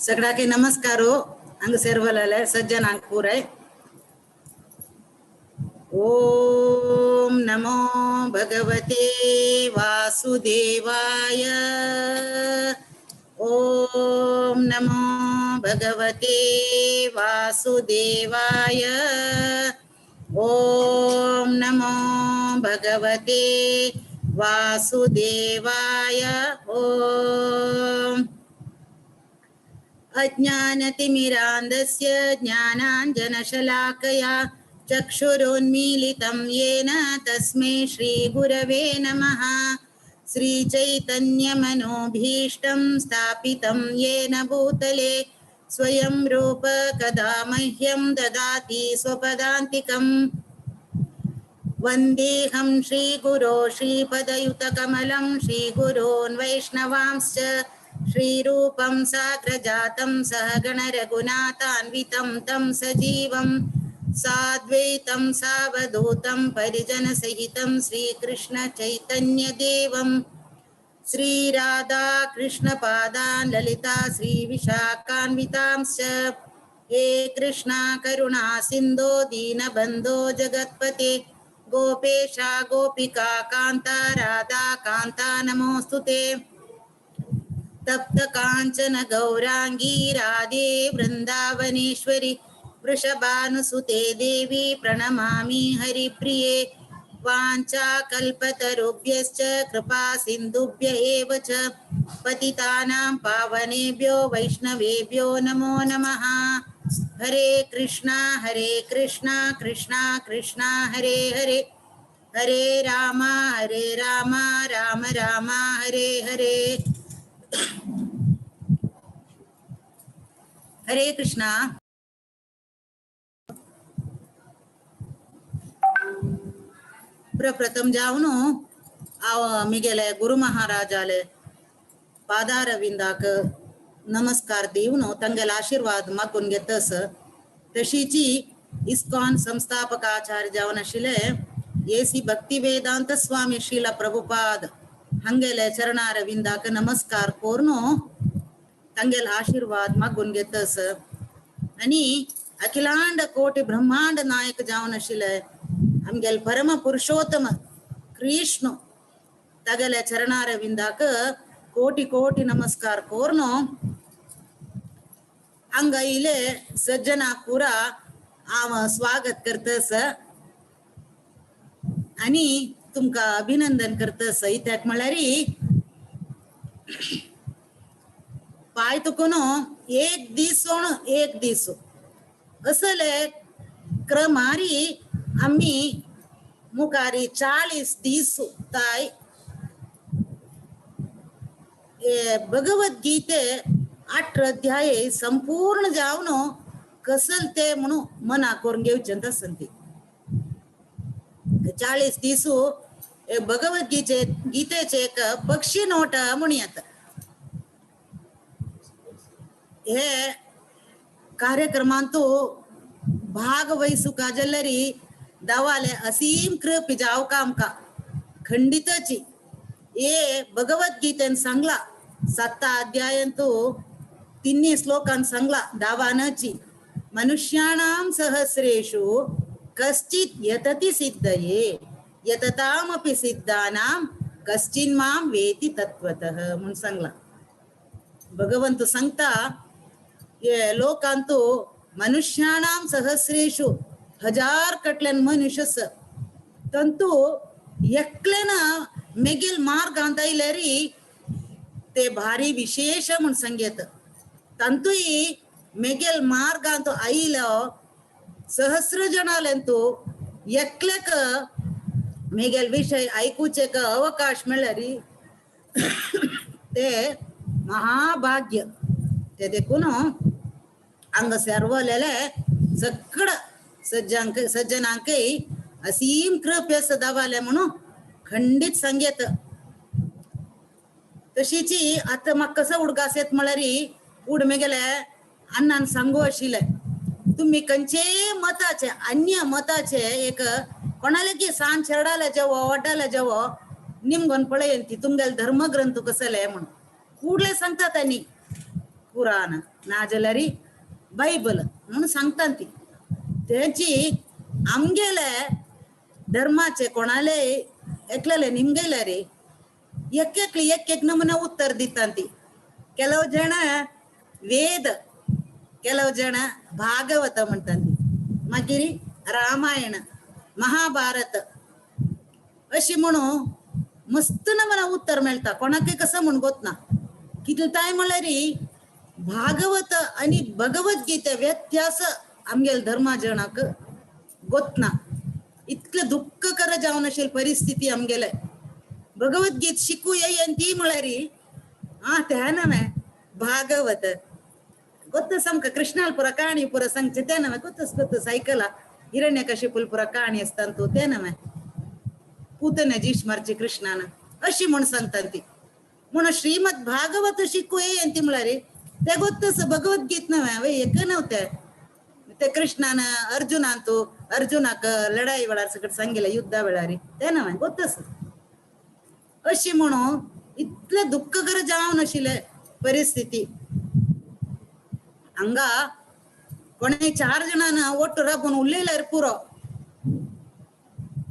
सगळ्याके नमस्कार हो अंग सर्वलाले सज्जनांक पुराय. ओम नमो भगवते वासुदेवाय. ओम नमो भगवते वासुदेवाय. ओम नमो भगवते वासुदेवाय. ओम अज्ञानतिमिरान्धस्य ज्ञानाञ्जनशलाकया चक्षुरुन्मीलितं येन तस्मै श्रीगुरवे नमः. श्रीचैतन्यमनोभीष्टं स्थापितं येन भूतले स्वयं रूप कदा मह्यं ददाति स्वपदान्तिकम्. वन्देऽहं श्रीगुरो श्रीपदयुतकमलं श्रीगुरून् वैष्णवांश्च श्रीरूपं साग्रजातं सहगण रघुनाथान्वितं तं सजीवं साद्वैतं सावधूतं परिजनसहितं श्रीकृष्ण चैतन्यदेवं. श्रीराधा कृष्णपादान् ललिता श्रीविशाखान्वितांश्च. हे कृष्णा करुणा सिन्धो दीनबन्धो जगत्पते गोपेशा गोपिका कान्ता राधा कान्ता नमोऽस्तु ते. तप्त कांचन गौरांगी राधे वृंदावनेश्वरी वृषभानुसुते देवी प्रणमामि हरिप्रिये. वाञ्छा कल्पतरुभ्यश्च कृपा सिन्धुभ्य एव च पतितानां पावनेभ्यो वैष्णवेभ्यो नमो नमः. हरे कृष्णा कृष्णा कृष्णा हरे हरे हरे राम राम राम हरे हरे. हरे कृष्णा. प्रथम जावन मिगेले गुरु महाराजाले पादारविंदाक नमस्कार दिवन तंगेल आशीर्वाद मागून घेतस. तशीची इस्कॉन संस्थापक आचार्य जावन आशिल्ले एसी भक्ती वेदांत स्वामी श्रीला प्रभुपाद हंगेले चरणारविंदाक नमस्कार करून तंगेल आशीर्वाद मागून घेतस. आणि अखिलांड कोटी ब्रह्मांड नायक जावन आशिल्ले आमगेल परम पुरुषोत्तम कृष्ण तगले चरणारविंदाक कोटी कोटी नमस्कार कोर्नो अंग इले सज्जना पुरा हांव स्वागत करतस आणि तुमका अभिनंदन करतस. इत्याक म्हळ्यार पाय तुकून एक दीस सोण एक दीस असले क्रमारी आम्ही मुखारी 40 दीस ताय भगवद्गीते 8 अध्याय संपूर्ण जावन कसल ते म्हणून मना करून घेवचें आसता. 40 दीस भगवद्गीते गीतेचे एक पक्षी नोट म्हणयात. हे कार्यक्रमांतू भाग वहिसुका जाल्यार दावाले असीम कृप जावका आमकां खंडितची. हे भगवद्गीतेन सांगला 7 अध्यायांतू 3 श्लोकान सांगला दावानची मनुष्याणां सहस्रेषु कश्चित् यतति सिद्धये यततामपि सिद्धानां कश्चिन्मां वेति तत्त्वतः म्हणून सांगला. भगवंत सांगता हे लोकांतू मनुष्याणां सहस्रेषु हजार कटल्यान मनुष्य तंतू एकलेन मेगेल मार्गांत आयल्यार ते भारी विशेष म्हूण सांगेत. तांतूय मेगेल मार्गांत आयलो सहस्र जणालेंतू एकलेक मेगेल विशय आयकुचे अवकाश मेळ्ळ्यार ते महाभाग्य. ते देखून हांगा सर्वलेले सगळं सज्जांक सज्जनांकय असीम कृपे सदावाले म्हणून खंडीत सांगेत. तशीची आतां म्हाका कसो उडगास येत म्हळ्यार उड मेगेले अण्णान सांगू आशिल्लें तुमी खंयचेय मताचे अन्य मताचे एक कोणाले सान चेरडाले जेवो वड्डाले जेवो निमगोन पळयन ती तुमगेले धर्मग्रंथ कसले म्हणून कूडले सांगता तांणी. कुरान नाजाल्यार बायबल म्हणून सांगता ती. तेची आमगेले धर्माचे कोणाले एकलेले निमगेले रे एक एकली एक एक नमुना उत्तर दिता ती. ಕೆಲವು ಜನ ವೇದ, ಕೆಲವು ಜನ ಭಾಗವತ म्हणटात, मागीर रामायण, महाभारत अशी म्हणून मस्त नमुना उत्तर मेळटा. कोणाकय कसं म्हण गोत ना. कितले काय म्हळ्यार भागवत आनी भगवद्गीता व्यत्यास आमगेले धर्मा जणाक गोत ना. इतलें दुख्ख कर जावन आशिल्ली परिस्थिती आमगेले. भगवद्गीत शिकू येय आनी ती म्हळ्यार आ तें नव्हे भागवत ಗೊತ್ತು समका कृष्णाल पुरा काणी पुरा सांगचे ते नव्हे गोतस गोतस ऐकला हिरण्यकशिपूल पुरा काणी आसता ते नव्हे पूतने जीश मारची कृष्णान अशी म्हण सांगता ती. म्हणून श्रीमद भागवत शिकू येय ती म्हळ्यार ते गोतस भगवद्गीत नव्हे वय एक नव्हते ते कृष्णान अर्जुनांतू अर्जुनाक लढाई वेळार सगळं सांगितलं युद्धा वेळार ते नव्हे गोतस अशी म्हणून इतलें दुख्खकर जावन आशिल्ले परिस्थिती. हांगा कोणेय चार जाणां ಒಟ್ಟು राबून उलयल्यार पुरो.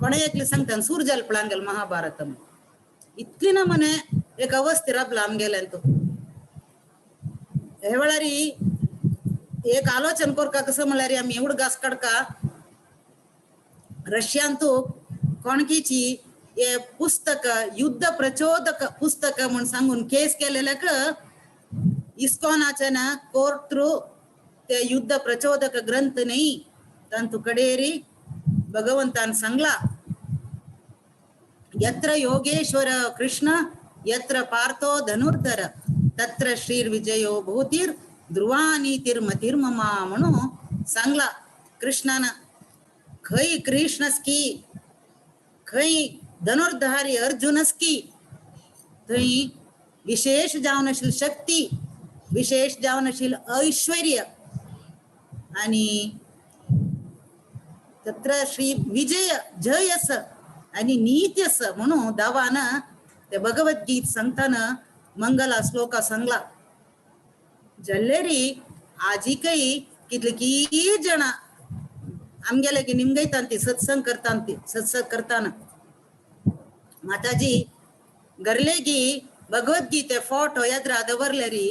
कोणेय एकले सांगता सूर जाल आमगेले महाभारत इतली ना मने एक अवस्थे राबला आमगेल्यान तो. हे वेळार एक आलोचन करका कसं म्हळ्यार आमी उडगास काडका रशियांतू कोणकीची हे पुस्तक युद्ध प्रचोदक पुस्तक म्हण सांगून केस केलेल्याक इस्कॉनाच्या ना कोर्ट थ्रू ते युद्ध प्रचोदक ग्रंथ नाही तांतू कडेरी भगवंतान सांगला यत्र योगेश्वर कृष्ण यत्र पार्थो धनुर्धर तत्र श्रीर विजयो भूतीर ध्रुवानीतिर्मतिर्ममा म्हणून सांगला कृष्णान. खंय कृष्णस्की खंय धनुर्धारी अर्जुनस्की थंय विशेष जावन आशिल्ली शक्ती, विशेष जावन आशिल्लें ऐश्वर्य आणि तत्र श्री विजय जयस आणि नीत्यस म्हणून दावान ते भगवद्गीत सांगताना मंगला श्लोका सांगला. जल्लेरी आजिकय कितली जण आमगेले की निमगयतान ती सत्संग करतान ती सत्संग करताना माताजी गरलेगी भगवद्गीते फोटो यात्रा दवरलेरी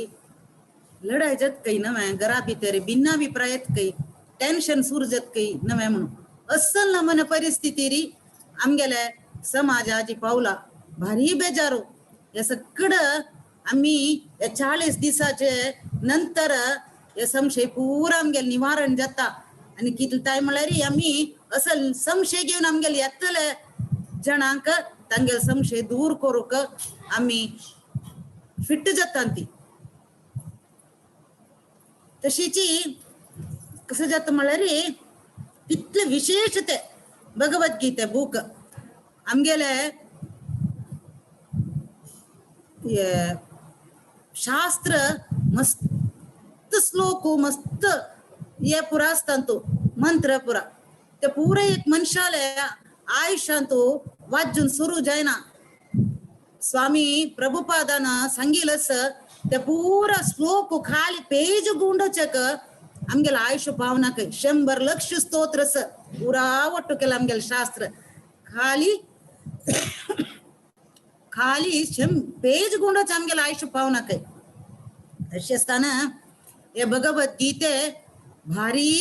लढाई जात काही नव्हे घरा भितर भिन्नाभिप्रायात काही टेन्शन सुरू जात काही नव्हे म्हणून असल ना मन परिस्थिती री आमगेले समाजाची पावला भारी बेजारो. हे सगळं आम्ही या 40 दिसाचे नंतर हे संशय पुरा आमगेले निवारण जाता. आनी कितले काय म्हळ्यार आमी असल संशय घेवन आमगेले येतले जणांक तांगेले संशय दूर करूंक आमी फिट जाता ती. तशीची कसं जाता म्हळ्यार तितले विशेष ते भगवद्गीते बूक आमगेले शास्त्र मस्त श्लोक मस्त हे पुरा आसता मंत्र पुरा ते पुरा एक मनशाले आयुष्यांतू वाचून सुरू जायना. स्वामी प्रभुपादान सांगिलस ते पुरा श्लोक खाली पेज गुंडोचक आमगेले आयुष्य पावनाक 100 लक्ष स्तोत्र पुरा ಒಟ್ಟು केला आमगेले शास्त्र खाली खाली पेज गुंडोच आमगेले आयुष्य पावनाक. अशें आसतना हे भगवद्गीते भारी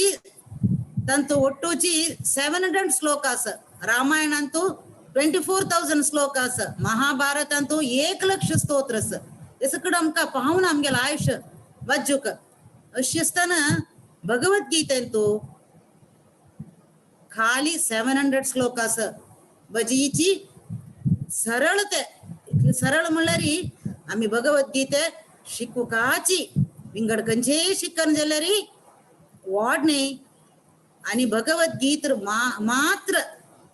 तांतू ಒಟ್ಟುची 700 श्लोक आसा, रामायणांतू 24,000 श्लोक आसा, महाभारतांतू 1 लक्ष स्तोत्र आसा. हे सगळं आमकां पावना आमगेलें आयुष्य वाचूक. अशें आसतना भगवद्गीतेंतू खाली 700 श्लोक आसा. बजीची सरळ ते इतले सरळ म्हणल्यार आमी भगवद्गीते शिकूकाची विंगड खंयचेय शिकन जाल्यार वाड न्ही आनी भगवद्गीत मात्र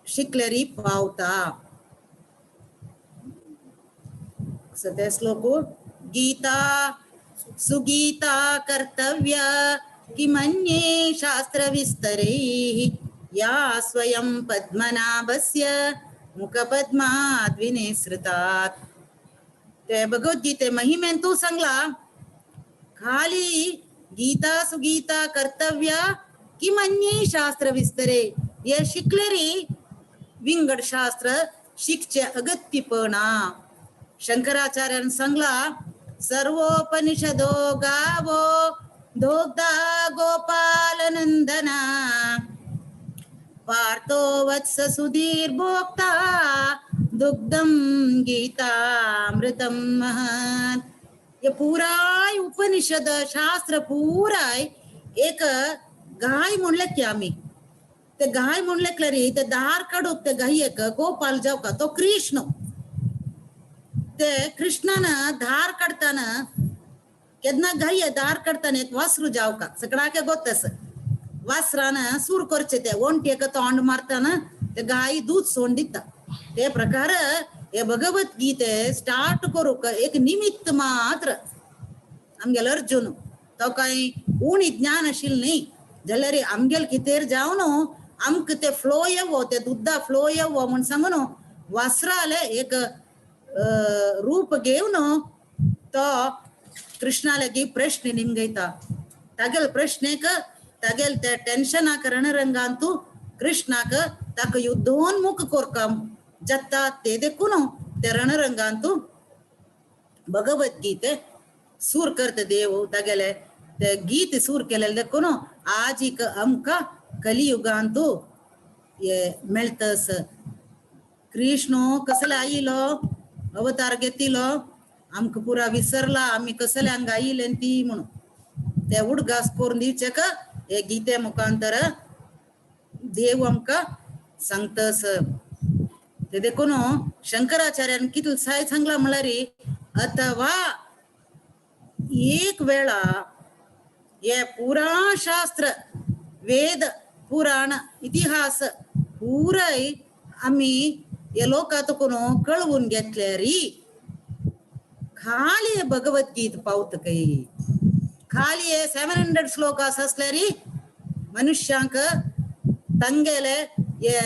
शिकल्यार पावता. सध्या श्लोक गीता सुगीता कर्तव्य किमन्ये शास्त्र विस्तरैः या स्वयं पद्मनाभस्य मुखपद्माद् विनिसृतात्. ते भगवद्गीते महिमेन तू सांगला खाली गीता सुगीता कर्तव्य किमन्ये शास्त्र विस्तरे. हे शिकलेरी विंगड शास्त्र शिकचे अगत्यपणा. शंकराचार्यान सांगला सर्वोपनिषदो गावो दोग्धा गोपाल नंदना पार्थो वत्स सुधीर भोक्ता दुग्धम गीतामृतम महत्. हे पुराय उपनिषद शास्त्र पुराय एक गाय म्हणले की आम्ही ते गाय म्हणले रे ते दार काडूक ते गायक गोपाल जावका तो कृष्ण. ते कृष्णान धार काडताना केन्ना गाय दार काडताना एक वासरू जावका सगळ्याक गोतस वासरान सूर करचे ते ओंटेक तोंड मारताना ते गाय दूध सोड दिता. ते प्रकार हे भगवद्गीते स्टार्ट करूक एक निमित्त मात्र आमगेलो अर्जुन तो काय उणी ज्ञान आशिल्लें न्ही जाल्यार आमगेल कितेर जावन आमकां ते फ्लो येवो ते दुद्दा फ्लो येवो म्हूण सांगून वासराले एक रूप घेवन तो कृष्णा लागी प्रश्न निमगयता. तागेल प्रश्नेक तागेल ते टेन्शनाक रणरंगांतू कृष्णाक ताका युद्धोन्मुख कोरका जाता ते देखून ते रणरंगांतू भगवद्गीते सूर करता देव तागेले ते गीत सूर केलेले देखून आज एक आमकां कलियुगांतू हे मेळटस. कृष्ण कसले आयलो अवतार घेतिलो आमकां पुरा विसरला आमी कसले हांगा आयिल्ले ती म्हणून ते उडगास करून दिवचे का हे गीते मुखांतर देव आमकां सांगतस. ते देखून शंकराचार्यान कितले साय सांगला म्हळ्यार अथवा एक वेळा हे पुरा शास्त्र वेद पुराण इतिहास पुराय आमी हे लोकांतून कळवून घेतल्यारी खाली भगवद्गीत पावत काय खाली 700 श्लोकास असल्यारी मनुष्यांक तंगेले हे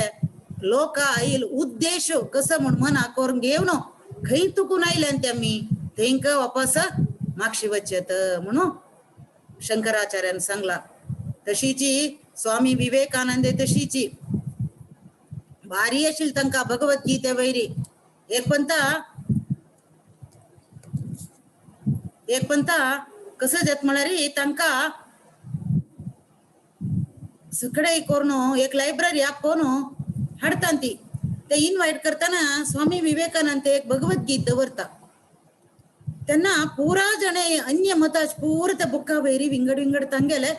लोक आयल उद्देश कसं म्हण मना करून घेवन खंय तुकून आयले ते आमी तेंका वापस मागशी वचत म्हणून शंकराचार्यान सांगला. तशीची स्वामी विवेकानंद तशीची भारी आशिल्ली तांकां भगवद्गीते वयरी. एक पंता कसं जात म्हळ्यार तांकां सगळे करून एक लायब्ररी आपोवन हाडटा ती ते इनवायट करताना स्वामी विवेकानंद एक भगवद्गीत दवरता. तेन्ना पुरा जणे अन्य मताच पुरा त्या बुका वयरी विंगड विंगड तांगेले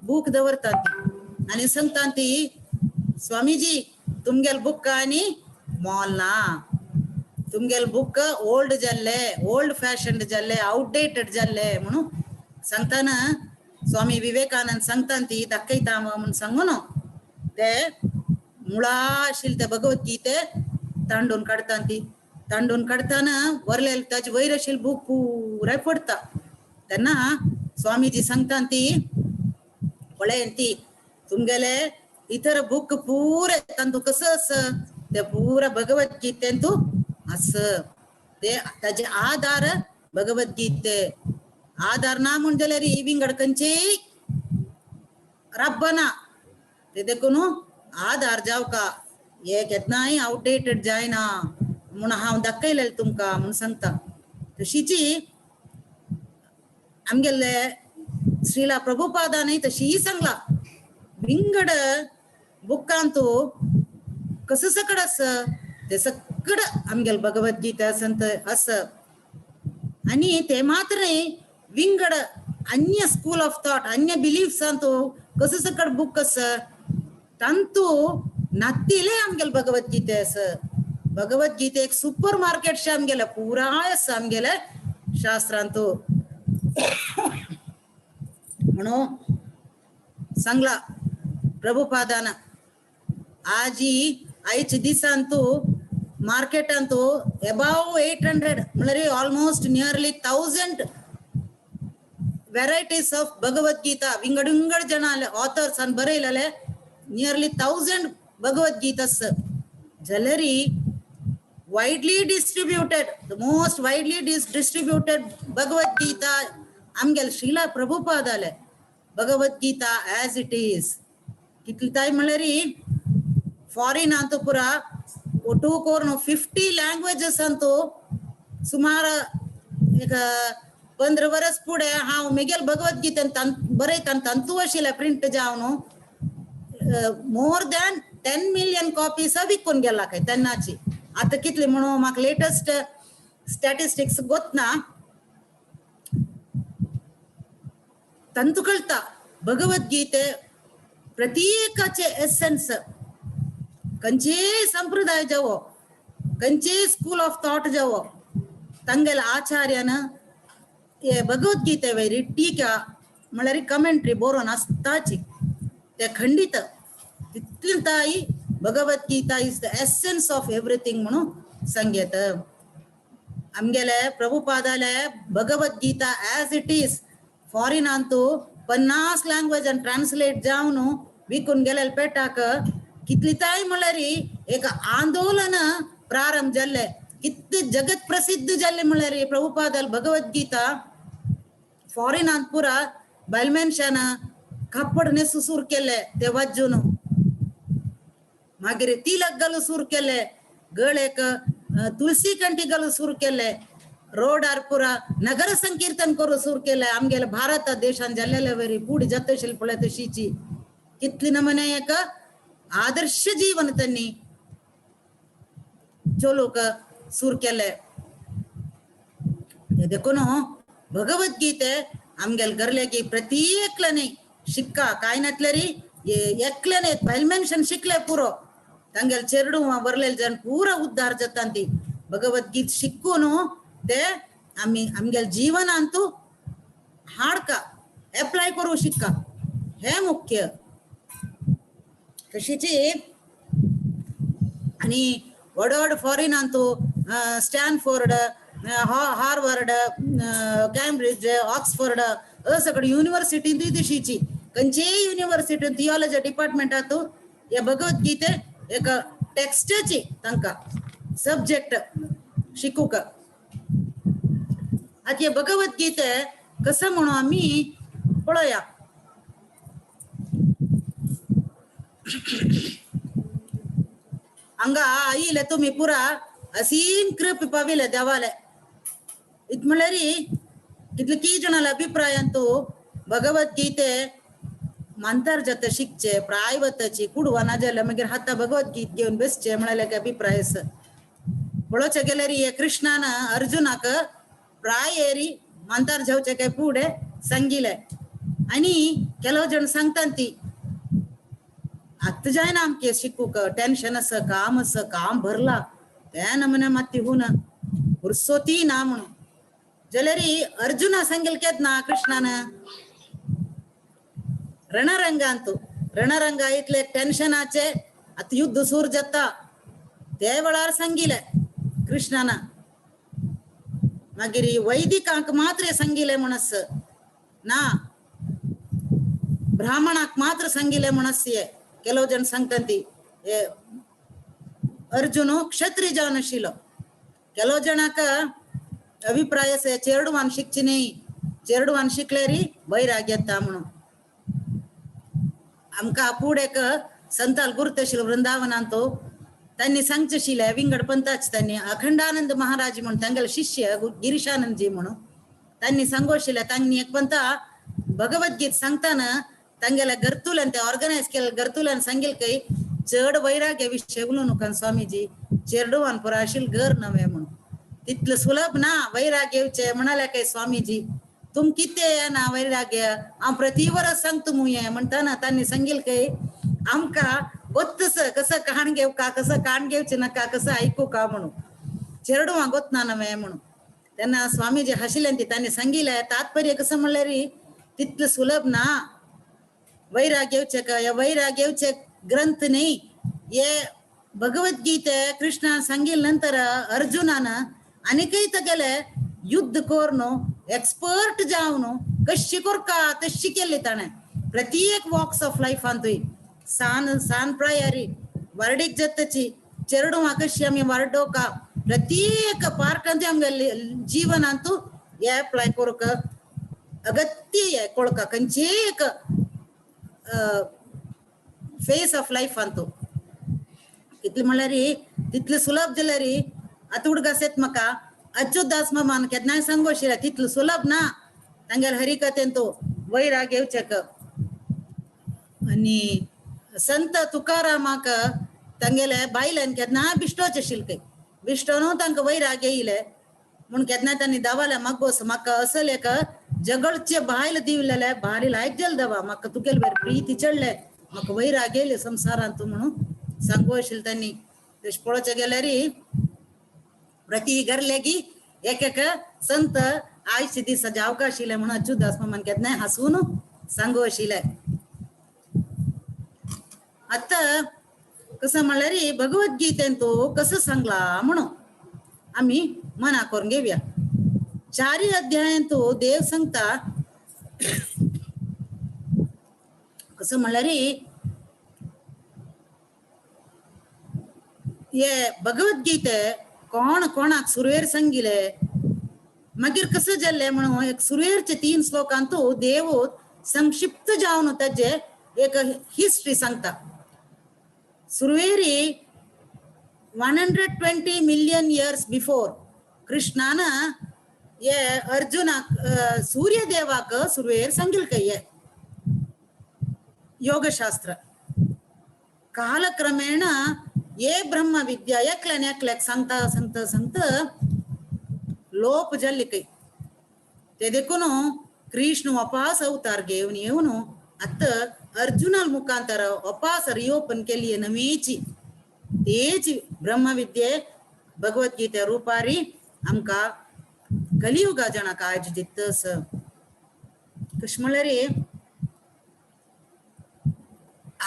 बूक दवरतात आनी सांगता ती स्वामीजी तुमगेल बुक आनी मोल ना, तुमगेल बुक ओल्ड जाल्ले, ओल्ड फॅशन जाल्ले, आउटडेटेड जाल्ले म्हणून सांगताना स्वामी विवेकानंद सांगता ती दाखयता म्हणून सांगून ते मुळा आशिल्ले ते भगवद्गीते तांडून काडटा ती तांडून काडताना वरलेल ताजे वयर आशिल्ले बूक पुराय पडटा. तेन्ना स्वामीजी सांगता ती पळय ती तुमगेले इतर बुक पुरे तांतू कसं आस ते पुरा भगवद्गीतेंतू आस ते ताजे आधार भगवद्गीते आधार ना म्हण जाल्यार विंगड खंयचेय रब्बना ते देखून आधार जावका हे केन्नाय आउटडेटेड जायना म्हूण हांव दाखयलें तुमकां म्हूण सांगता. तशीची आमगेले श्रीला प्रभुपादानय तशीय सांगला विंगड बुकांतू कसं सकड आस ते सगळं आमगेले भगवद्गीता संत आस. आनी ते मात्र न्ही विंगड अन्य स्कूल ऑफ थॉट अन्य बिलीफ्सांतू कसं सकड बूक आस तांतू नातिले आमगेले भगवद्गीते आस. भगवद्गीते एक सुपर मार्केट शे आमगेले पुराय आसा आमगेले शास्त्रांतू म्हणून सांगला प्रभुपादान. आजी आयच्या दिसांतू मार्केटांतू एबाव 800 म्हळ्यार almost nearly 1000 varieties of Bhagavad Gita विंगड विंगड जण ऑथर्सान बरयलेले नियरली 1000 भगवद्गीता जाल्यार widely distributed, the most widely distributed Bhagavad Gita आमगेले श्रीला प्रभुपादाले भगवद्गीता एज it is कितली ताय म्हणल्यार फॉरेन अंतू पुरा ಒಟ್ಟು ಕೋರ್ನು 50 लँग्वेजेस अंतू सुमार एक 15 वर्स फुडें हांव मिगेल भगवद्गीतेन बरयतान तंतू आशिल्लें प्रिंट जावन मोर दॅन 10 मिलियन कॉपीज विकून गेला काय तेन्नाची. आतां कितली म्हणून म्हाका लेटस्ट स्टॅटिस्टिक्स गोत ना. ತಂತು ಕಳ್ತಾ ಭಗವದ್ಗೀತೆ ಪ್ರತ್ಯೇಕचे एसेन्स कंचे संप्रदाय जावो कंचे स्कूल ऑफ थॉट जावो ತಂಗೆಲ ಆಚಾರ್ಯನ ಭಗವದ್ಗೀತೆ वयरी टीका म्हळ्यार कमेंट्री बरोवन आसताची ते खंडीत तितली ताई Bhagavad Gita is the essence of everything म्हणून सांगेत. आमगेले प्रभुपादाले Bhagavad Gita as it is foreign अंतू 50 लँग्वेज ट्रान्सलेट जावन विकून गेलेले पेटाक कितली ताय म्हणल्यार एक आंदोलन प्रारंभ जाल्ले कितले जगत प्रसिद्ध जाल्ले म्हणल्यार प्रभुपादाल भगवद्गीता फॉरेन आंत पुरा बायल मनशान कापड न्हेसू सुरू केले ते वाजून, मागीर तिलक घालू सुरू केले, गळेक तुळसी कंठी घालू सुरू केले, रोडार पुरा नगर संकीर्तन करू सुरू केले. आमगेले भारत देशान जाल्लेले वरी पुढे जातशील पळय तशीची कितली नमने एक आदर्श जीवन त्यांनी चलोवंक सुरू केले. देखून भगवद्गीते आमगेले गरले की प्रत्येकल्यानी शिक्का काय नातल्यारी एकल्याने बायल मनशान शिकले पुरो तांगेले चेरडू बरलेले जण पुरा उद्धार जाता ती भगवद्गीत शिकून ते आमी आमगेले जीवनांतू हाडका एप्लाय करू शिक्का हे मुख्य तशीची. आणि व्हड व्हड foreign Antu Stanford Harvard Cambridge Oxford सगळे युनिव्हर्सिटींतूय तशीची खंयचेय युनिव्हर्सिटीन थियोलॉजी डिपार्टमेंटांतू हे भगवद्गीते एक टेक्स्टाची तांकां सब्जेक्ट शिकूंक. आतां हे भगवद्गीते कसं म्हणून आमी पळोवया. हांगा आयिल्ले तुमी पुरा असीम कृप पाविले देवाले इत म्हणल्यार कितले की जाणांले अभिप्रायांतू भगवद्गीते मांतार जाता शिकचे प्राय वताची कुडवा ना जाल्यार मागीर हाता भगवद्गीत घेवन बसचे म्हळ्यार अभिप्राय आसा. पळोवचें गेल्यार हे कृष्णान अर्जुनाक प्राय एरी मांतार जावचे काय फुडें सांगिलें आनी ಕೆಲವು जण सांगतात ती आतां जायना आमचें शिकूंक टेन्शन आसा काम आसा काम भरला ते नमुने मात्ती हुना फुरसोती ना म्हणून जाल्यार अर्जुना सांगेल केन्ना कृष्णान रणरंगांतू रणरंगा इतले टेन्शनाचे आतां युद्ध सुरू जाता ते वेळार सांगिलें कृष्णान. मागीर वैदिकांक मात्र सांगिलें म्हणस ना ब्राह्मणाक मात्र सांगिलें म्हणस ಕೆಲವು जण सांगतात ती अर्जुन क्षत्रिय जावन आशिल्लो. ಕೆಲವು जणाक अभिप्राय आसा चेरडुवान शिकची न्ही चेरडुवान शिकल्यारी वैराग येता म्हणून. आमकां फुडें संताल गुर्त आशिल्लो वृंदावनांत त्यांनी सांगचें आशिल्लें विंगड पंथाच त्यांनी अखंडानंद महाराज म्हणून तांगेले शिष्य गिरीशानंदजी म्हणून त्यांनी सांगू आशिल्लें तांणी एक पंथा भगवद्गीत सांगताना तांगेल्या गरतुल्यान ते ऑर्गनायज केले गरतुल्यान सांगेल काय चड वैराग्य विशय उलोवं नका स्वामीजी चेरडुवान पुरा आशिल्लें घर नवें म्हणून तितलें सुलभ ना वैराग्य येवचें म्हणाले काय स्वामीजी तुम कितें ना वैराग्य हांव प्रति वरस सांगता मुये म्हणटाना तांणी सांगेल काय आमकां गोत्तस कसं काण घेवका कसं काण घेवचें नाका कसं आयकू का म्हणून चेरडुवां गोतना नवें म्हणून. तेन्ना स्वामीजी हाशिल्ले ती तांणी सांगिल्लें तात्पर्य कसं म्हणल्यार तितलें सुलभ ना वैराग्य येवचें काय वैराग्य येवचें ग्रंथ न्ही हे भगवद्गीते कृष्णान सांगिल नंतर अर्जुनान आनीकय तागेले युद्ध करून एक्सपर्ट जावन कशी करका तशी केल्ली ताणें प्रत्येक वॉक्स ऑफ लायफांतूय सान सान प्रायारी वार्डीक जाताची चेरडुवां कशी आमी वार्डोवका प्रत्येक पार्टांतूय आमगेले जिवनांतू हे एप्लाय करूंक अगत्य कोळका खंयचे एक फेस ऑफ लायफ अंतू कितले म्हणल्यार तितले सुलभ जाल्यार आतां उडगास येत म्हाका अच्युत दास मामान केन्नाय सांगू आशिल्लें तितलो सुलभ ना तांगेले हरिकथेंतू वैराग येवचेक. आनी संत तुकारामाक तांगेले बायल्यान केन्ना बिश्टोचे आशिल्ले खंय बिश्टोनू तांकां वैराग येयले म्हूण केन्ना तांणी देवाले मागोस म्हाका असल एक जगळचे बायल दिवलेले भारी लायक जाल देवा म्हाका तुगेले बरें प्रिती चडले म्हाका वैराग येयले संवसारांत म्हणून सांगू आशिल्लें तांणी. तशें पळोवचें गेल्यार प्रति घरलेगी एक एक संत आयचे दिसा जावंक आशिल्लें म्हणून अच्युत दास मामान केन्नाय हांसून सांगू आशिल्लें. आतां कसं म्हणल्यार भगवद्गीतेन तो कसं सांगला म्हणून आमी मना करून घेवया. चारी अध्यायांत तो देव सांगता कसं म्हणल्यार हे भगवद्गीते कोण कोणाक सुरवेर सांगिले मागीर कसं जाल्लें म्हणून एक सुरवेरचे 3 श्लोकांत देव संक्षिप्त जावन ताजे एक हिस्ट्री सांगता. सुरवेरी 120 मिलियन इयर्स बिफोर कृष्णान हे अर्जुनाक सूर्यदेवाक सुरवेर सांगिल काय योगशास्त्र. कालक्रमेण ये ब्रह्म विद्या एकल्यान एकल्याक सांगता सांगता सांगता लोप जाल्ली खंय. ते देखून कृष्ण वापास अवतार घेवन येवन आतां अर्जुना मुखांतर वापास रिओपन केली नवीची तेच ब्रह्मविद्ये भगवद्गीते रुपारी आमकां कलियुगा जणांक आयज दितस. कशें म्हणल्यार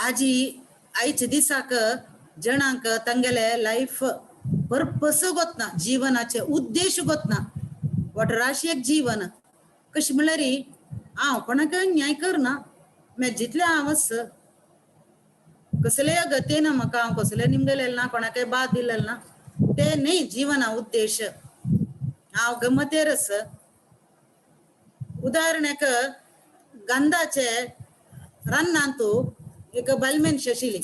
आजी आयच्या दिसाक जणांक तांगेले लायफ पर्पस गोतना जिवनाचे उद्देश गोतना वटराशी एक जीवन कशें म्हणल्यार हांव कोणाक न्याय करना मे जितले हांव आस कसले गतीन म्हाका हांव कसले निमगेलें ना कोणाकय बाद दिलें ना ते न्ही जिवना उद्देश. हांव गमतेर आस. उदाहरणाक गंधाचे रान्नांतू एक बायल मनशी आशिल्ली.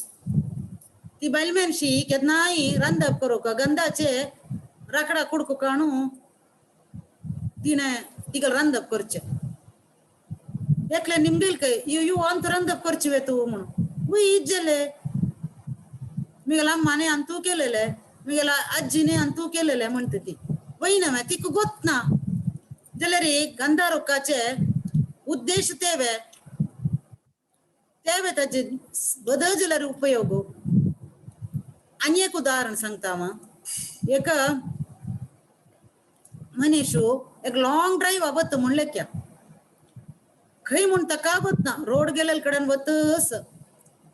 ती बायल मनशी केन्नाय रांदप करूंक गंधाचे राकडा कुडको काडून तिणें तिका रांदप करचें. एकले निमगेल काय you you अंत रांदप करची वे तूं म्हणून वय इज्जले मिगेला अम्माने अंतू केलेले मिगेला आजीने अंतू केलेले म्हणटा ती वय ना तिका गोत ना जाल्यार गंधा रोखाचे उद्देश तेवे तेवे ताजे बदल जाल्यार उपयोग. आनी एक उदाहरण सांगता हांव. एक मनीस एक लॉंग ड्रायव्ह वता म्हणलें क्या खंय म्हूण ताका वतना रोड गेलेले कडेन वतस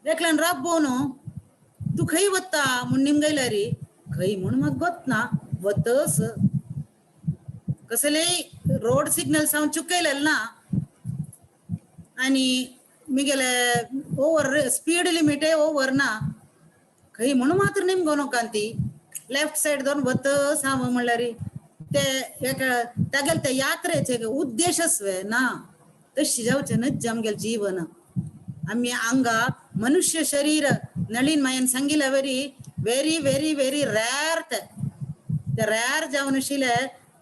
एकल्यान राबोवन तूं खंय वता म्हूण निमगयल्यार खंय म्हूण म्हाका गोतना वतस कसलेय रोड सिग्नल हांव चुकयलेले ना आनी मिगेले ओवर स्पीड लिमिटय ओवर ना खंय म्हूण मात्र निमगो नका ती लेफ्ट सायड दोन वतस हांव म्हणल्यार ते एक तागेले ते यात्रेचे उद्देशच ना तशी जावचें न्हय आमगेलें जीवन. आमी हांगा मनुष्य शरीर नळीन मायन सांगिल्ले वरी व्हेरी व्हेरी व्हेरी रॅर ते ते रॅर जावन आशिल्ले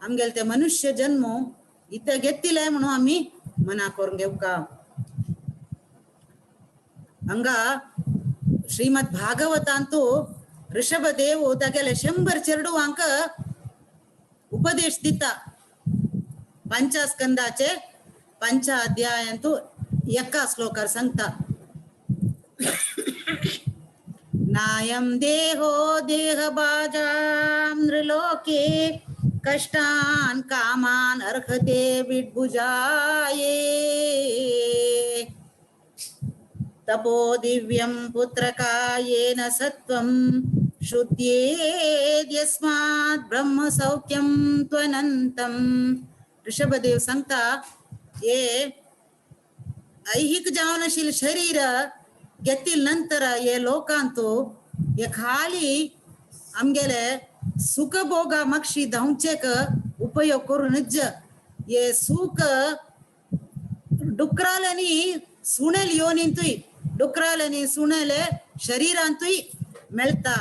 आमगेले ते मनुष्य जन्म इतले घेतिले म्हणून आमी मना करून घेवका. हांगा श्रीमद भागवतांतू ऋषभदेव तागेले 100 चेरडुवांक उपदेश दिता. पंचस्कंदाचे 5 अध्यायांतू एका श्लोकार सांगता नायं देहो देहबाजां नृलोके कष्टान् कामान् अर्हते विड्भुजाये तपो दिव्यं पुत्रकायेन सत्वं शुद्ध्येद्यस्मात् ब्रह्मसौख्यं त्वनन्तम्. ऋषभदेव सांगता हे ऐहिक जावन आशिल्लें शरीर घेतिल नंतर हे लोकांतू हे खाली आमगेले सुखभोगा मागशी धांवचेक उपयोग करूनच हे सुख डुकराल्यानी सुणेल योनींतूय डुकराल्यानी सुणेले शरीरांतूय मेळता.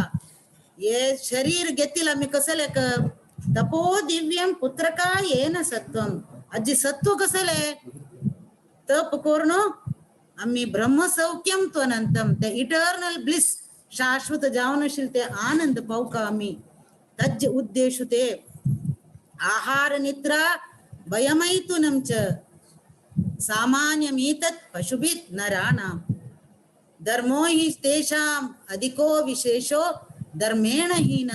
हे शरीर घेतिल आमी कसले तपो दिव्यम पुत्रका येन सत्वम. आजी सत्व कसले तप करून आमी ब्रह्मसौख्यम त्वनंतम ते इटर्नल ब्लिस शाश्वत जावन ते आनंद पावका आमी. तज्ज उद्देश ते आहार निद्रा भयमैथुनं च सामान्यमेतत् पशुभित् नराणां धर्मो हि तेषाम् अधिको विशेषो धर्मेण हीन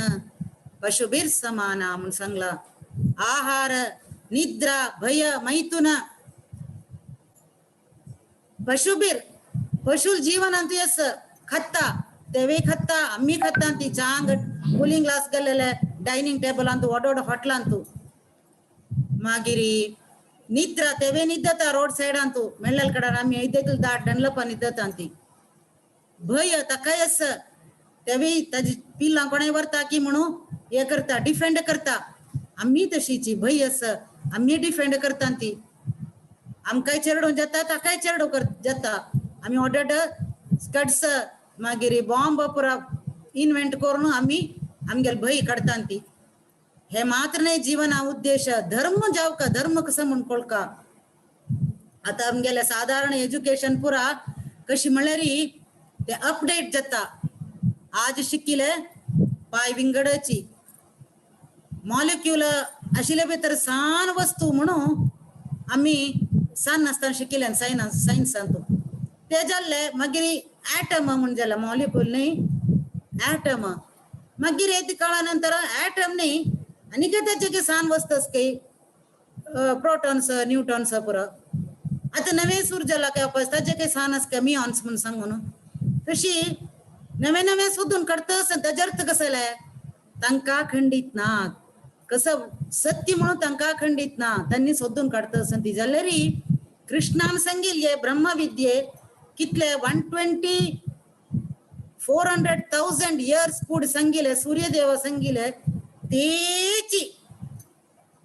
पशुभिर्समाना म्हणून सांगला. आहार निद्रा भय मैथुन पशुबीर पशु जीवन अंतू एस खत्ता तेवे खत्ता अम्मी खत्ता अंती चांग ಕೂಲಿಂಗ್ ಗ್ಲಾಸ್ ಗಲ್ಲೆಲ್ಲ ಡೈನಿಂಗ್ ಟೇಬಲ್ ಅಂತೂ ಒಡೋಡ ಹೋಟ್ಲ್ ಅಂತೂ. ಮಾಗಿರಿ ನಿದ್ರ ತೆವೆ ನಿದ್ದತ ರೋಡ್ ಸೈಡ್ ಅಂತೂ ಮೆಳ್ಳಲ್ ಕಡ ನಮ್ಮಿ ಐದೈತಲ್ ದಾಟ್ ಡನ್ಲಪ್ಪ ನಿದ್ದತ ಅಂತಿ. ಭಯ तकायस तेवी ताजी पिल्लां कोणाय व्हरता की म्हणू हे करता डिफेंड करता. आमी तशीची भंय आस आमी डिफेंड करता ती. आमकांय चेरडूं जाता ताकाय चेरडो जाता. आमी ऑर्डर स्कट्स मागीर बॉम्ब पुरा इन्व्हेंट करून आमी आमगेले भंय काडटा ती. हे मात्र न्हय जीवना उद्देश धर्म जावका धर्म कसो म्हूण कळका. आतां आमगेले सादारण एज्युकेशन पुरा कशी म्हणल्यार ते अपडेट जाता. आज शिकिले पाय विंगडाची मॉलिक्युल आशिल्ले भितर सान वस्तू म्हणून आमी सान नासतना शिकिले सायन्सांतू ते जाल्ले. मागीर ॲटम म्हूण जालें मॉलिक्यूल न्ही ॲटम. मागीर येत काळा नंतर ॲटम न्ही आनी कितें ताचे सान वस्तू आसा की प्रोटॉन्स न्यूट्रॉन्स पुरो. आतां नवें सूर जाला काय वापस ताचे काही सान आसा काय मिऑन्स म्हूण सांगून तशी नवे नवे सोदून काडतस ताजे अर्थ कसले तांकां खंडीत ना कसं सत्य म्हणून तांकां खंडीत ना त्यांनी सोदून काडतस. ती जाल्यार कृष्णान सांगिल्ले ब्रह्मविद्ये कितले 120,400,000 इयर्स पूड सांगिले सूर्यदेव सांगिले तेची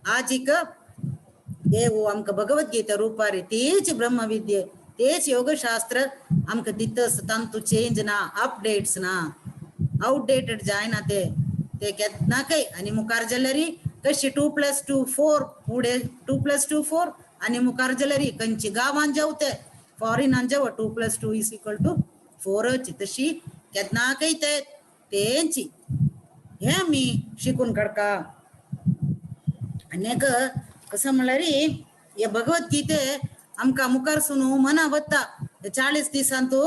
आजिक देव आमकां भगवद्गीता रुपारी तेच ब्रह्मविद्ये तेच योगशास्त्र आमकां दितस. तांतू चेंज ना अपडेट्स ना आउटडेटेड जायना ते ते केन्नाकय. आनी मुखार जाल्यार कशी 2 + 2 4 फुडें 2 + 2 4 आनी मुखार जाल्यार खंयची गांवान जेवते फॉरेनान जेव 2 + 2 = 4 तशी केन्नाकय ते तेंची हे आमी शिकून काडका. आनी एक कसं म्हणल्यार हे भगवद्गीते आमकां मुखार सून मना वता 40 दिसांतू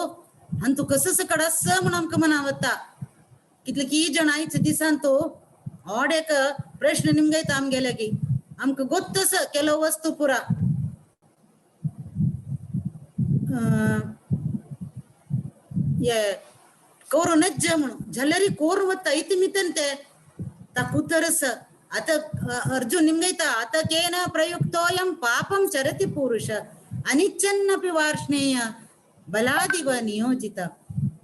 अंतू कसं सकड आसा म्हूण आमकां मना वता. कितले की जण आयच्या दिसांतू ऑड एक प्रश्न निमगयता आमगेले की आमकां गोत्तस ಕೆಲವು वस्तू पुरा हे कोरू नज्ज म्हणून जाल्यार कोरून वता इति मितन ते ताका उतरस. आतां अर्जुन निमगयता आतां केन प्रयुक्तोयं पापं चरति पुरुष अनिच्छन्नपि वार्ष्णेय बलादिव नियोजित.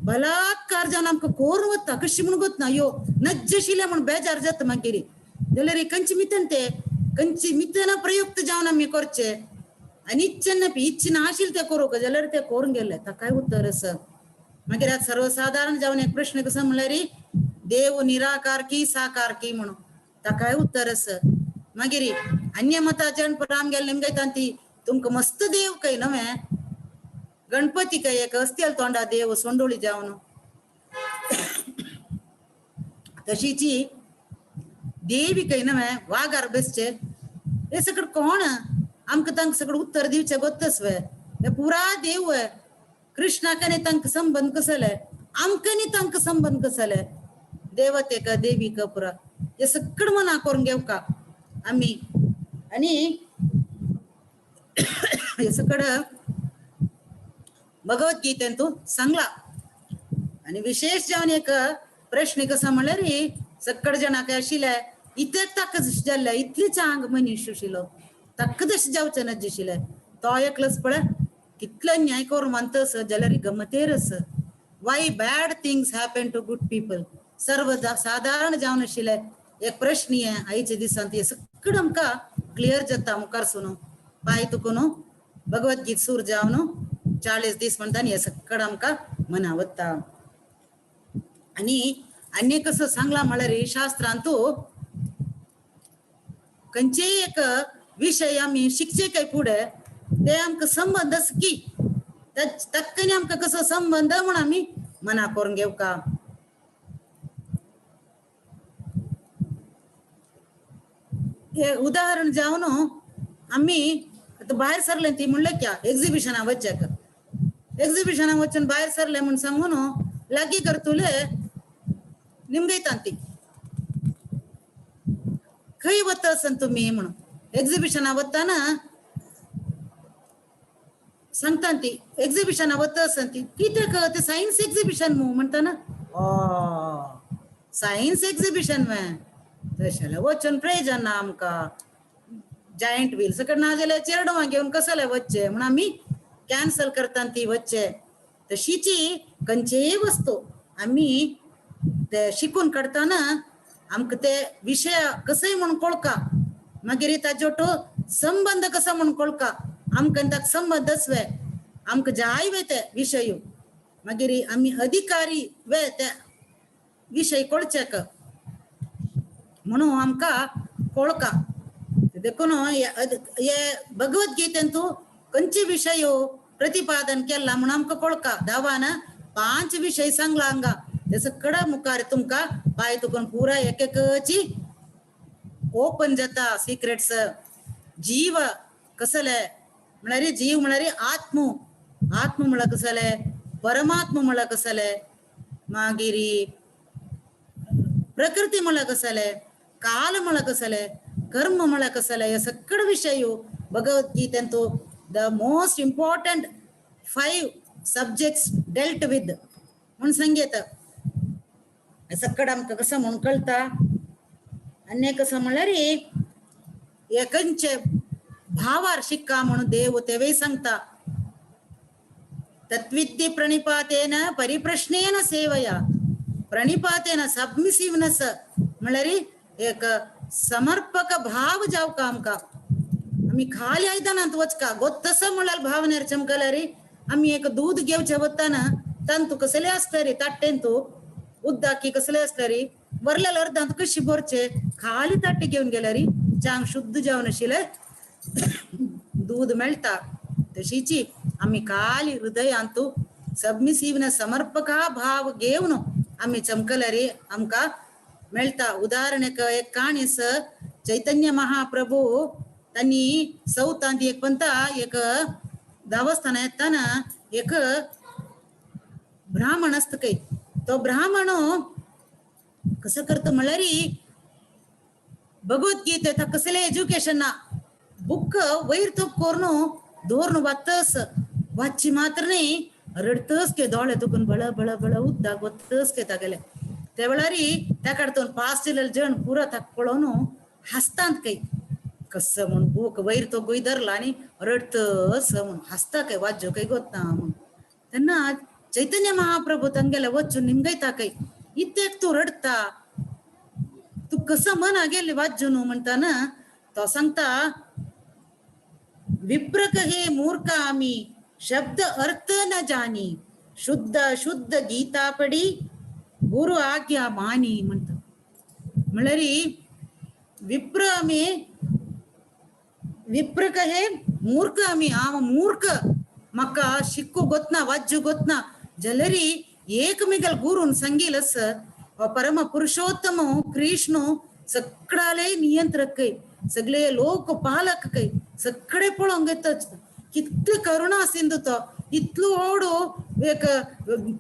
बलात्कार जावन आमकां कोरून वता कशी म्हूण गोतना अयो नज्जशिले म्हूण बेजार जाता मागीर. जाल्यार खंयची मितन ते खंयची मितना प्रयुक्त जावन आमी करचे अनिच्छन्नपि इच्छा आशिल्लें ते करूंक जाल्यार ते करून गेले ताकाय उत्तर आसा. मागीर आतां सर्वसाधारण जावन एक प्रश्न कसो म्हणल्यार देव निराकार की साकार की म्हणून ताकाय उत्तर आसा. मागीर अन्य मताच्यान पुरा आमगेले निमगयता ती तुमकां मस्त देव काय नवें गणपती काय एक अस्तेल तोंडा देव सोंडोळी जावन तशीची देवी काय नवें वागार बेसचे हे सगळं कोण आमकां तांकां सगळं उत्तर दिवचें गोत्तस वे हे पुरा देव कृष्णाक आनी तांकां संबंद कसले आमकां न्ही तांकां संबंद कसले देवतेक देवीक पुरा हे सगळं मना करून घेवका आमी. आनी हे सगळं भगवद्गीतेंतू सांगला. आनी विशेष जावन एक प्रश्न कसो म्हणल्यार सगळे जणांक आशिल्ले इतले ताका जाल्ले इतले चांग मनीस आशिल्लो ताका तशें जावचें नज्ज आशिल्लें तो एकलोच पळय कितलो न्याय करून मानतस जाल्यार गमतेर आसा. Why bad things happen to good people सर्व सादारण जावन आशिल्ले एक प्रश्न हे आयच्या दिसांत हे सगळं आमकां क्लियर जाता मुखार सून पाय तुका न्हू. भगवद्गीत सूर जावन 40 दीस म्हणटा हे सगळं आमकां मनावता. आनी आनी कसं सांगला म्हळ्यार शास्त्रांतू खंयचेय एक विशय आमी शिकचे काय फुडें ते आमकां संबंदच की तक्कनी आमकां कसो संबंद म्हूण आमी मना करून घेवका. हे उदाहरण जावन आमी आतां भायर सरले ती म्हणलें क्या एक्झिबिशना वचच्याक, एक्झिबिशना वचून भायर सरले म्हूण सांगून लागीं करतले निमगयता ती खंय वता आसन तुमी म्हणून एक्झिबिशना वताना सांगता ती एक्झिबिशना वता आसन ती कित्याक ते सायन्स एक्झिबिशन मू म्हणटाना, सायन्स एक्झिबिशन वे तशें वचून प्रयोजन ना आमकां, जायंट व्हील सकट ना जाल्यार चेरडुवां घेवन कसले वचचे म्हूण आमी कॅन्सल करता ती वचचे. तशीची खंयचेय वस्तू आमी ते शिकून काडटाना आमकां ते विशय कसय म्हूण कळका, मागीर ताजो तो संबंद कसो म्हूण कळका, आमकां ताका संबंदच वे आमकां जाय वे ते विशय, मागीर आमी अधिकारी वे ते विशय कळचेक म्हणून आमकां कळका. देखून हे भगवद्गीतेंतू खंयचे विशय प्रतिपादन केला म्हणून आमकां कळका. धावान 5 विशय सांगला हांगा, ते सगळं मुखार तुमकां पांय तुकून पुरा एक एकची ओपन जाता सिक्रेट्स. जीव कसले म्हळ्यार जीव म्हळ्यार आत्म, आत्म म्हळ्यार कसले परमात्म म्हळ्यार कसले, मागीर प्रकृती म्हळ्यार कसले, काल म्हळ्यार कसले, कर्म म्हळ्यार कसले, हे सगळे विशय भगवद्गीतेंतू the most important 5 subjects dealt with म्हूण सांगता. सगळं आमकां कसं म्हूण कळटा. आनी कसं म्हळ्यार हे खंयचे भावार शिक्का म्हणून देव तेवय सांगता. तत्विद्य प्रणिपातेन परिप्रश्नेन सेवया प्रणिपातेन सबमिसिवनस म्हळ्यार एक समर्पक भाव जावका आमकां. आमी खाली आयदनांत वचका गोत्तस म्हळ्यार भावनेर चमकल्यार आमी एक दूद घेवचे वताना तांतू कसले आसता रे ताट्टेंतू उद्दाकी कसले आसता रे वरलेल्या अर्दांत कशी भरचे खाली ताट्टे घेवन गेल्यार चांग शुद्ध जावन आशिल्लें दूद मेळटा. तशीची आमी खाली हृदयांतू सबमिसिव्हनेस समर्पका भाव घेवन आमी चमकल्यार आमकां मेळटा. उदाहरण एक काणी चैतन्य महाप्रभू त्यांनी सौतांत एक पंता एक देवस्थान येताना एक ब्राह्मण असत काही, तो ब्राह्मण कसं करतो म्हळ्यार भगवद्गीते कसले एज्युकेशन ना बुक वयर तो करून दवरून वाचतस, वाचची मात्र न्ही रडतस के दोळे तुकून बळ बळ बळ उद्दाक वतस के तागेले. त्या वेळार त्या काडतून पास दिलेले जण पुरा ताका पळोवन हासतात काही कसं म्हूण बूक वयर तो गोय धरला आनी रडतस म्हूण हासता काय वाज्यो काय गोतना म्हूण. तेन्ना चैतन्य महाप्रभू तांगेले वचून निमगयता काय इत्याक तूं रडटा, तूं कसं मना गेले वाज्यो न्हू म्हणटाना तो सांगता विप्र कहे मूर्ख आमी शब्द अर्थ न जानी शुद्ध शुद्ध गीता पडी गुरु आज्ञा मानी म्हणटा. म्हळ्यार विप्र आमी विप्र कहे मूर्ख आमी, हांव मूर्ख म्हाका शिकू गोतना वाज्यो गोतना जाल्यार एकमेकाल गुरून सांगील परम पुरुषोत्तम कृष्ण सगळ्याले नियंत्रक सगळे लोक पालक काय सगळे पळोवंक येतच कितली करुणा सिंधू तो इतलो व्हड एक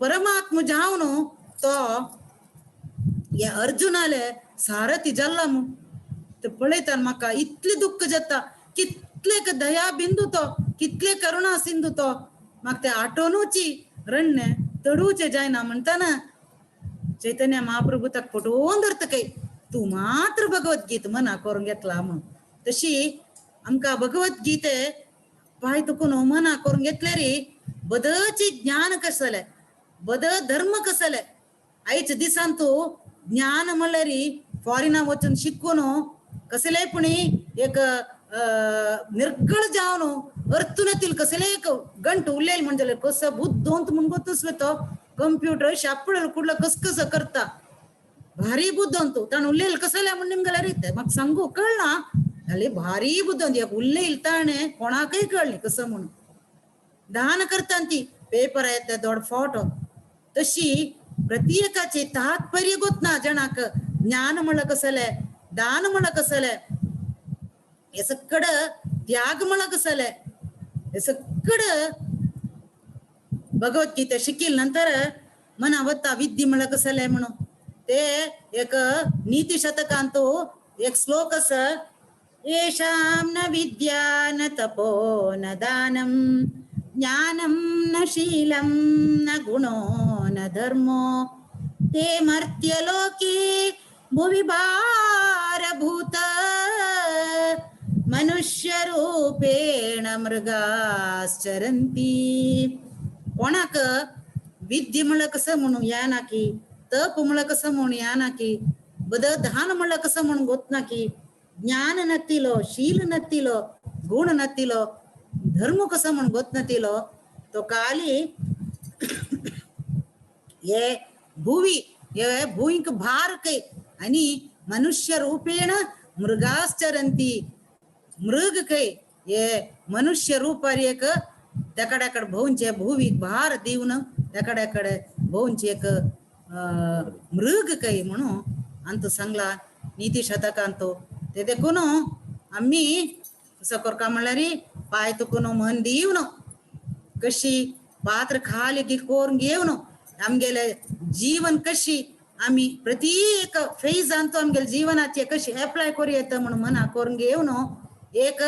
परमात्म जावन तो ह्या अर्जुनाले सारथी जाल्ला म्हूण ते पळयता म्हाका इतलें दुख्ख जाता, कितले दया बिंदू तो कितले करुणा सिंधू तो म्हाका ते आठवणूची रडणे तडूचे जायना म्हणटाना चैतन्य महाप्रभू ताका पटोवन धरता काय तूं मात्र भगवद्गीत मना करून घेतला म्हूण. तशी आमकां भगवद्गीते पांय तुकून मना करून घेतल्यार बदची ज्ञान कसलें बद धर्म कसलें. आयच्या दिसान तूं ज्ञान म्हणल्यार फॉरेना वचून शिकून कसलेय पुणी एक निर्गळ जावन अर्थून कसले एक गंट उलयल म्हणजे कसं बुद्धवंत म्हण गोतच तो कंप्युटर शापळ कुडला कस कसं करता भारी बुद्धवंत ताण उलयल कसले म्हण निमगेल्यार रीत म्हाका सांगू कळना जाल्यार भारी बुद्धवंत एक उलयल ताणें कोणाकय कळ्ळें कसं म्हणून दान करता ती पेपर येता दोड फोटो तशी प्रत्येकाचे तात्पर्य गोत ना जणाक ज्ञान म्हणलं कसले दान म्हणलं कसले हे सगळं त्याग म्हणलं कसले हे सगळं भगवद्गीता शिकील नंतर मना वता विद्ये म्हणलं कसले म्हणून ते एक नीती शतकांतो एक श्लोक अस येषां न विद्या न तपो न दानं ज्ञानं न शीलं न गुणो न धर्मो ते मर्त्यलोके भुवि भारभूत मनुष्यरूपेण मृगाश्चरन्ति. कोणाक विद्ये म्हणलं कसं म्हणून या ना की तप म्हणलं कसं म्हणून या ना की बद दान म्हणलं कसं म्हणून गोत ना की ज्ञान नतिलो शील नतिलो गुण नतिलो धर्म कसं म्हणून गोत नतिलो तो काली ये भुवी ये भूंक भार कै आणि मनुष्य रूपेण मृगाश्चरंती मृग कै ये मनुष्य रूपार एक तेकड्याकडे भोवचे भुवीक भार दिवन तेकड्याकडे भोवचे एक मृग कै म्हणून अंत सांगला नीती शतकांतो. ते देखून आम्ही कसं करका म्हणल्यार पाय तुकून मन दिवन कशी पात्र खाली कोरून घेवन आमगेले जीवन कशी आम्ही प्रत्येक फेजांत आमगेले जीवनाचे कशी अप्लाय करू येता म्हणून मना करून घेवन एक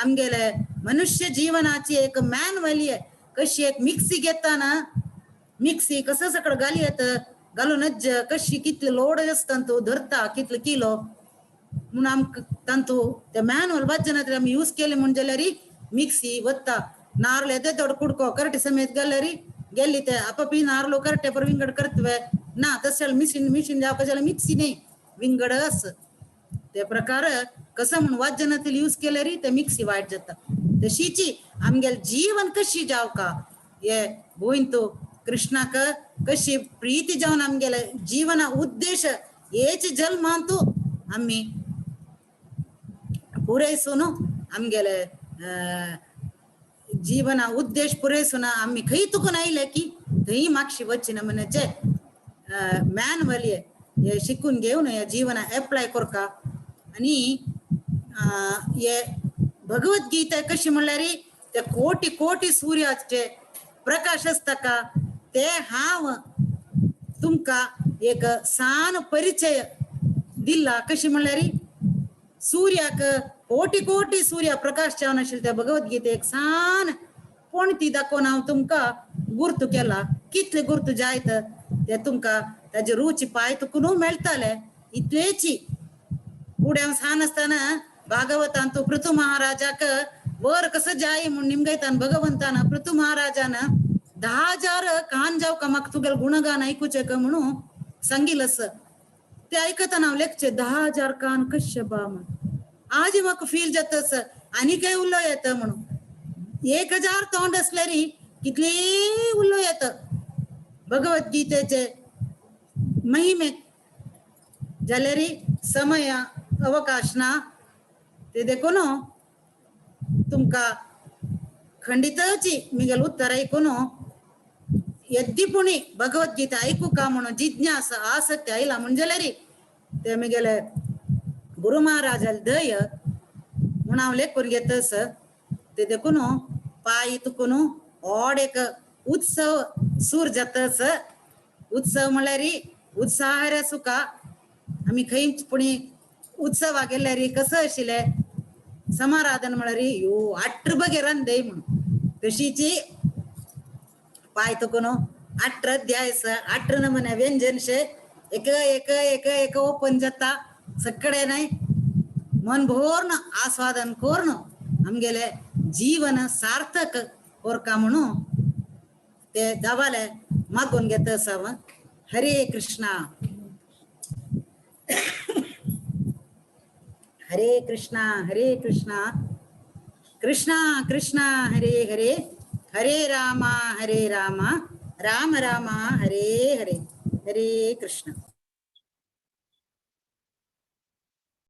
आमगेले मनुष्य जीवनाची एक मॅन्युअली कशी एक मिक्सी घेताना मिक्सी कसं सगळं घाली येत घालून कशी कितले लोड आसता तो धरता कितले किलो म्हणून आमकां तांतू ते मॅन्युअल वाचना तरी आमी यूज केले म्हण जाल्यार मिक्सी वत्ता नारळ येते थोडो कुडको करटे समेत घाल्यार गेल्ली ते आपापी नारलो करटे पर विंगड करतवे ना तशें मिशीन मिशीन जावपा जाल्यार मिक्सी न्ही विंगड आस ते प्रकार कसं म्हण वाजनातील यूज केल्यार ते मिक्सी वायट जाता. तशीची आमगेले जीवन कशी जावका हे गोंयंतू कृष्णाक कशी प्रीती जावन आमगेले जीवना उद्देश हेच जल्मांतू आमी पुरयसून आमगेले जीवना उद्देश पुरयसून आमी खंय तुकून आयले की थंय मागशी वचना म्हणजे मॅन्युअली हे शिकून घेवन हे जीवना एप्लाय करका. आणि हे भगवद्गीता कशी म्हणल्यार ते कोटी कोटी सूर्याचे प्रकाश आसता का ते हांव तुमकां एक सान परिचय दिला. कशी म्हणल्यार सूर्याक कोटी कोटी सूर्य प्रकाश जावन आशिल्ले त्या भगवद्गीतेक सान पणती दाखोवन हांव तुमकां गुर्तू केला कितले गुर्तू जायत ते तुमकां ताजे रुची पाय तुकून मेळटाले इतलेची. फुडें हांव सान आसतना भागवतांतू पृथु महाराजाक वर कसं जाय म्हूण निमगयतान भगवंतान पृथु महाराजान 10,000 कान जावं का म्हाका तुगेलें गुणगान आयकुचें का म्हणून सांगिल असं ते आयकतना हांव लेखचें 10,000 कान कशें बा म्हण आज म्हाका फील जाता असं आनी काय उलो येता म्हणून 1,000 तोंड आसल्यार कितले उलो येता. भगवद्गीतेचे महिमे जाल्यार समय अवकाश ना ते देखून तुमकां खंडितची मिगेल उत्तर आयकून यद्यपुणी भगवद्गीता आयकू का म्हणून जिज्ञासा आसक्ती आयला म्हण जाल्यार ते मिगेले गुरु महाराजाल दय म्हूण हांव लेखून घेतस. ते देखून पाय तुकून ओड एक उत्सव सूर जातस. उत्सव म्हणल्यार उत्साह सुका आमी खंय पुणी उत्सवा गेल्यार कसं आशिल्लें समाराधन म्हणल्यार यो आठ बगे रांदय म्हणून तशीची पाय तुकून 8 अध्याय 8 नमुने व्यंजनशे एक एक एक एक ओपन जाता सगळे नाही मन भोरन आस्वादन करून आमगेले जीवन सार्थक कोरका म्हणून ते देवाले मागून घेत आसा. हरे कृष्णा. हरे कृष्णा हरे कृष्णा कृष्णा कृष्णा हरे हरे, हरे राम हरे राम राम राम हरे हरे. हरे कृष्ण.